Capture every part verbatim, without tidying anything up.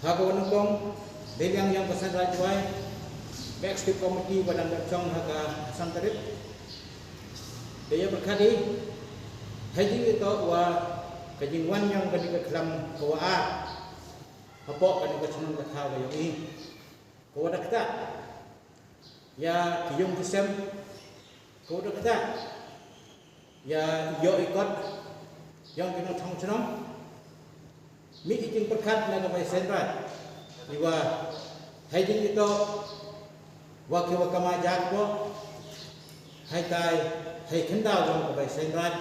Ha kaba nyngkong, dei liang ïong ka Seiñ Raij Jwai, ka executive committee ba dang dep shong ha ka Assam Tariq. Dei ïa pyrkhat i, ha jingïatoh wa ka jingwan ïong kane ka khlam ka wa ar hapoh kane ka chnong ka thaw ka ïong i, ka wa da ktah ïa ki ïung ki sem, ka wa da ktah ïa ïoh i kot ïong ki nongchong chnong. Mih i jingpyrkhat na ka bai Seiñ Raij, i wa ha jingïatoh wa ki wa kamai jakpoh, ha tai ha khyndaw ïong ka bai Seiñ Raij,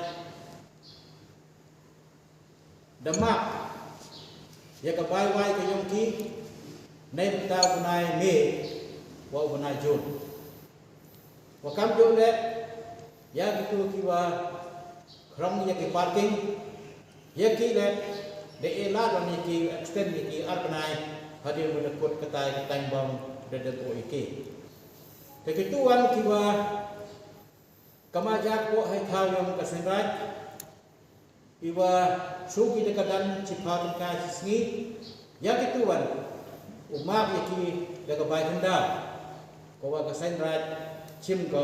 da map ïa ka bai wai ka ïong ki, na i bynta u bnai May wa u bnai June. Wa kam jong le ïa kitu ki wa khrong ïa ki parking, ïa ki le da e la don ïa ki extend ïa ki ar bnai, hadien wa da kut katai ka time bomb da da ko ïa ki. Te kitu wan ki wa kamai jakpoh ha i thaw ïong ka Seiñ Raij, i wa shu ki da ka dang chiphaw tyngka shi sngi, ïa kitu wan u map ïa ki da ka bai khyndaw, ka wa ka Seiñ Raij chim ka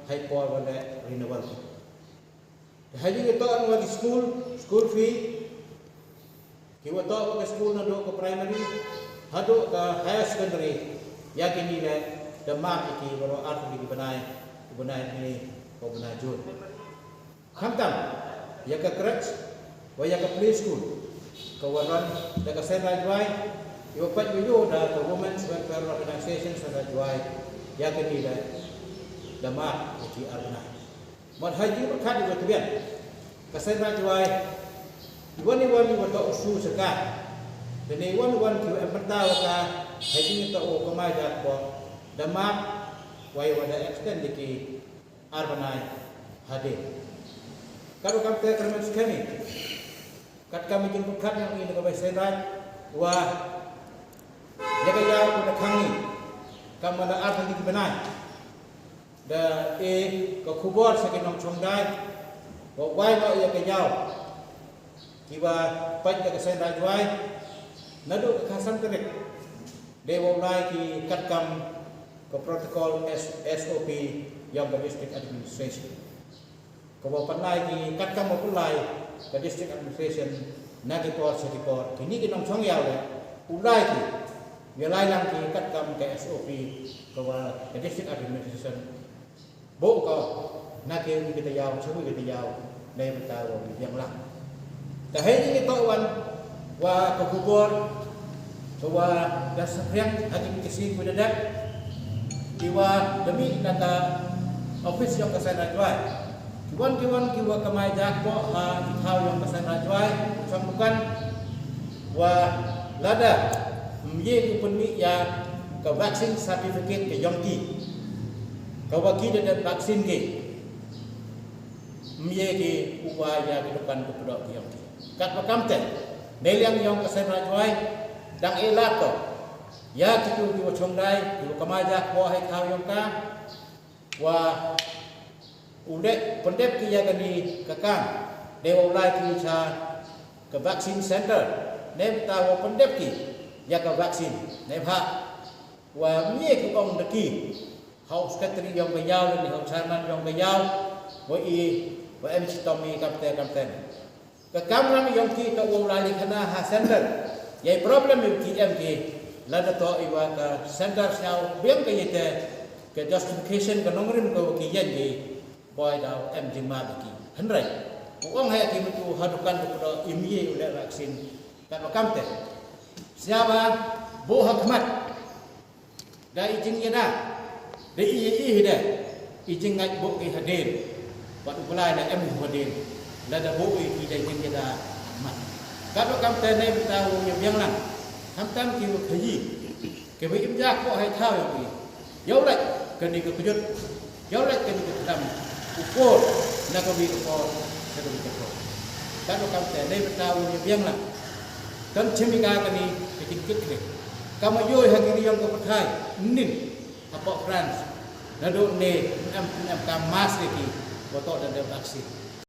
ha i por wa le renewal. Te ha jingïatoh wa ki school, school fee, ki wa toh wa ka school naduh ka primary haduh ka higher secondary, ïa kini le da map ïa ki baroh ar tylli ki bnai, u bnai May, u bnai June. Khamtam ïa ka crèche wa ïa ka play school, ka wa run da ka Seiñ Raij Jwai, i wa peit wa ïoh da ka Women's Welfare Organization Seiñ Raij Jwai, ïa kini le da map ïa ki ar bnai. Mut ha jingpyrkhat i wa tbian, ka Seiñ Raij Jwai, i wan i wan i wa toh u shu saka, da ne i wan i wan ki wa em bynta wa ka ha jingïatoh u kamai jakpoh, da map wa i wa da extend ïa ki ar bnai hadien. Kat wa kam te kyrmen skhem i, kat kam i jingpyrkhat ïong i na ka bai Seiñ Raij, wa ïa ka ïaw ka da khang i, kam wa da ar tylli ki bnai, da e ka khubor sha ki nongchong dai, wa wai noh ïa ka ïaw ki wa peit da ka Seiñ Raij Jwai naduh ka kha san tarik. Dei wa u lai ki katkam ka protocol S-, S O P ïong ka district administration. Ka wa pynlai ki katkam wa pynlai ka district administration na ki por sha ki por. Kini ki nongchong ïaw le u lai ki, ïa lai lang ki katkam ka S O P ka wa ka district administration buh ka na ki wi ki ta ïaw, sha wi ki ta ïaw, na i bynta wa wi biang lang. Te ha i jingïatoh wan wa ka khubor ka wa da saphriang ha ki, ki sngi ki wa da dep, ki wa da mih na ka office ïong ka Seiñ Raij Jwai, ki wan ki wan ki wa kamai jakpoh ha i thaw ïong ka Seiñ Raij Jwai, u chong dukan, wa lada ym ye ki pynmih ïa ka vaccine certificate ka ïong ki, ka wa ki da dep vaccine ki, ym ye ki u wai ïa ki dukan ki pdoh ki ïong ki. Kat wa kam te, ne liang ïong ka Seiñ Raij Jwai dang e lad ko ïa kitu ki wa chong dai, ki wa kamai jakpoh ha i thaw ïong ka, wa u dep pyndep ki ïa kani ka kam, dei wa u lai ki sha ka vaccine center, ne bynta wa pyndep ki ïa ka vaccine, ne bha wa ym ye ki ong da ki ha u secretary ïong ka ïaw, ne ha u chairman ïong ka ïaw, wa i, wa em chitom i kam te kam te. Ka kamram ïong ki toh wa u la leh khana ha center. Ïa i problem ïong ki em ki, lada toh i wa ka center sñiaw biang ka ïa te, ka justification ka nongrim ka wa ki ïeng ki, boi da u em jingmap ïa ki. Hynrei u ong ha ki mynta ha dukan ka pdoh im ye u leh vaccine. Kat wa kam te, sñiaw ba buh ha khmat da i jingïada, da i ïa i da i jingngeit buh ki hadien. Wat u Blai la em u hadien, lada buh i ki da i jingïada mat. Kat wa kam te, ne bynta u ïa biang lang, khamtam ki wa khaïi, ki wa im jakpoh ha i thaw ïong i. Ïa u lait kani ka kjut, ïa u lait kani ka kdam, u por na ka wi ka por, na ka wi ka por. Kat wa kam te, ne bynta u ïa biang lang, kan chim i ka kani ka jingkit khlieh. Kam ïoh ha ki ri ïong ka pyrthai, nin hapoh France, naduh ne em, em kam mask ïa ki wa toh da dep vaccine.